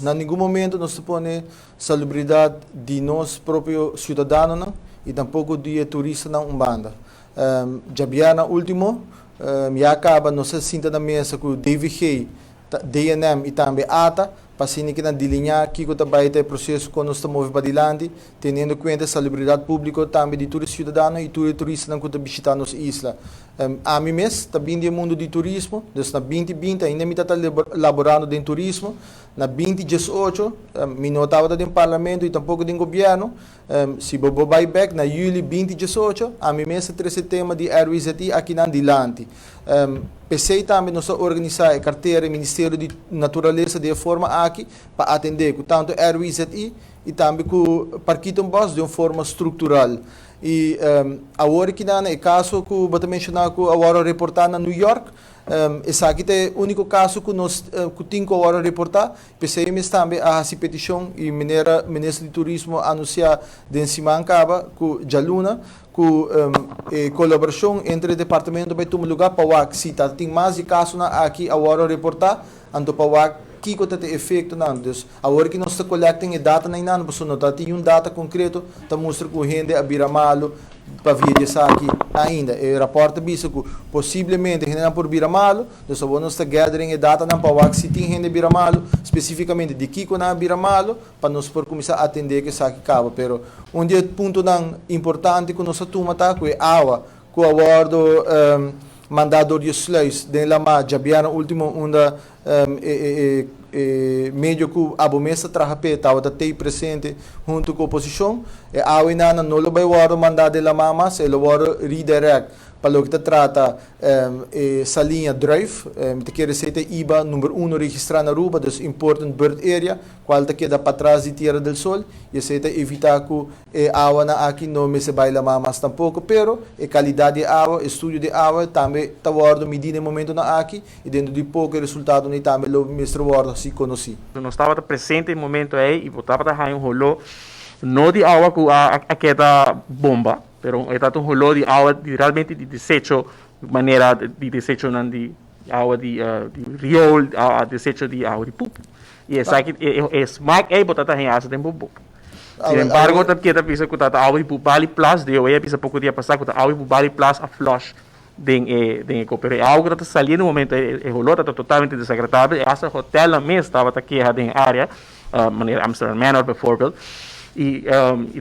Na ningun momento nos ta pone salubridat di nos propio siudadanonan i tampoko di e turistanan un banda. Djabièrnè último ya kaba nos a sinta na mesa ku DVG, DNM i tambe ata pa asina ke nan diliñá kiko ta bai ta e proseso kon nos ta move padilanti teniendo kuenta e salubridat públiko tambe di tur e siudadano i tur e turistanan ku ta bishitá nos isla. Ami mes ta bin di e mundu di turismo, dus na 2020 ainda mi ta ta laborando den turismo. Na 2018 mi no tabata den parlamento i tampoko den gobièrnu. Si bo bo bai bèk na yüli 2018, ami mes a trese e tema di RWZI akinan dilanti. P'esei tambe nos a organisá e kartera e Ministerio di Naturalesa di e forma aki pa atendé ku tantu RWZI i tambe ku Parkietenbos den un forma struktural. I awor kinan e kaso ku bo ta menshoná ku a wòrdu reportá na New York, esaki ta e úniko kaso ku nos ku tin ku a wòrdu reportá. P'esei mes tambe a hasi petishon i manera Minister di Turismo a anunsiá den siman kaba ku djaluna ku e kolaborashon entre departamento bai tuma lugá pa wak si ta tin mas di kasonan aki a wòrdu reportá, anto pa wak kiko ta e efektonan. Dus awor ki nos ta collecting e datanan einan pasobra no ta tin un data konkreto ta mustra ku hende a bira malu pa via di esaki ainda. E rapòrt ta bisa ku posiblemente hendenan por bira malu, dus awor nos ta gathering e datanan pa wak si tin hende bira malu, spesifikamente di kiko nan a bira malu, pa nos por kuminsá atendé ku esaki kaba. Pero un di e puntonan importante ku nos a tuma ta ku e awa ku a wòrdu mandá dor di e sluis den lamá djabièrnè último unda e medio ku abo mes ta traha p'e tabata tei presente huntu ku oposishon. E awa einana no lo bai wòrdu mandá den lamá mas, e lo wòrdu redirect pa loke ta trata e saliña Druif. Mi ta kere esei ta iba number uno registrá na Aruba, dus Important Bird Area, kual ta keda patras di Tierra del Sol i esei ta evitá ku E awanan aki no mester bai lamá mas tampoko, pero e kalidat di e awa, e studio di e awa tambe ta wòrdu midí na e momentonan aki i dentro di poko e resultadonan ei tambe lo mester wòrdu hasi konosí. Nos tabata presente e momento ei i bo tabata haña un holó no di awa ku a keda bomba, pero e tabata un holó di awa di realmente di desecho, manera di desechonan di awa di riool, desecho di awa di pupu. I esaki e smak ei bo tabata haña hasta den bo boka. Sin embargo, ta keda bisa ku ta awa di Bubali Plas, de oe a bisa poko dia pasá ku ta awa di Bubali Plas a flush den e den e ko. Pero e awa ku ta saliendo e momento e e holó ta totalmente desagradabel. E hasta hotelnan mes tabata keha den e área, manera Amsterdam Manor bijvoorbeeld. I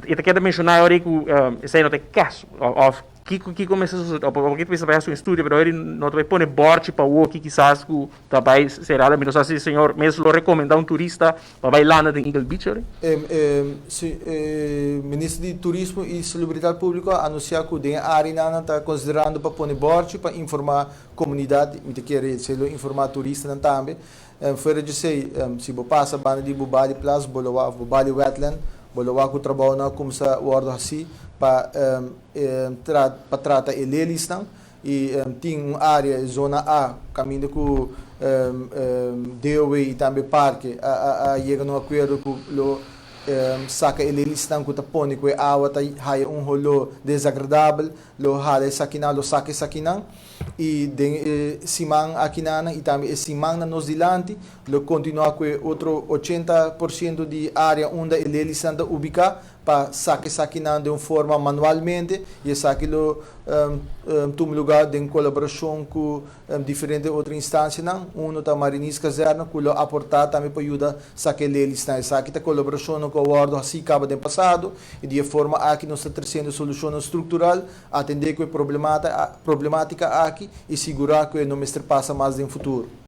i ta keda menshoná e ora ei ku esei no ta e kaso òf kiko kiko mester sosodé. Òf òf mester bai hasi un estudio pero ora ei no ta bai pone bòrchi pa woki kisas ku Ta bai será mi no sa si señor mes lo recomenda un turista pa bai landa den Eagle Beach ori? Si, e Minister di Turismo y Salubridad Publico a anuncia cu den e areanan nan ta considerando pa pone borchi pa informa comunidad, mi ta kere esey lo informa turistanan tambe. Fuera di esey, si bo pasa banda di Bubali Plas, bo lo wak, of Bubali Wetland, bo lo wak cu trabounan a cuminsa wordo haci pa pa trata e leliesnan. I tin un área, e zona A, kaminda ku DOW i tambe parke a yega na un akuerdo ku lo saka e lelisnan ku ta pone ku e awa ta haya un holó desagradabel, lo hala esakinan, lo saka esakinan. I den e siman akinanan i tambe e simannan nos dilanti lo kontinuá ku e otro 80% di área unda e lelisnan ta ubiká pa saka esakinan den un forma manualmente i esaki lo tuma lugar den kolaborashon ku diferente otro instansianan. Uno ta Marinierskazerne ku lo aportá tambe pa yuda saka e lelisnan. Esaki ta kolaborashonnan ku a wòrdu hasí kaba den pasado i di e forma aki nos ta tresiendo solushonnan struktural, atendé ku e problemátika aki i sigurá ku e no mester pasa mas den futuro.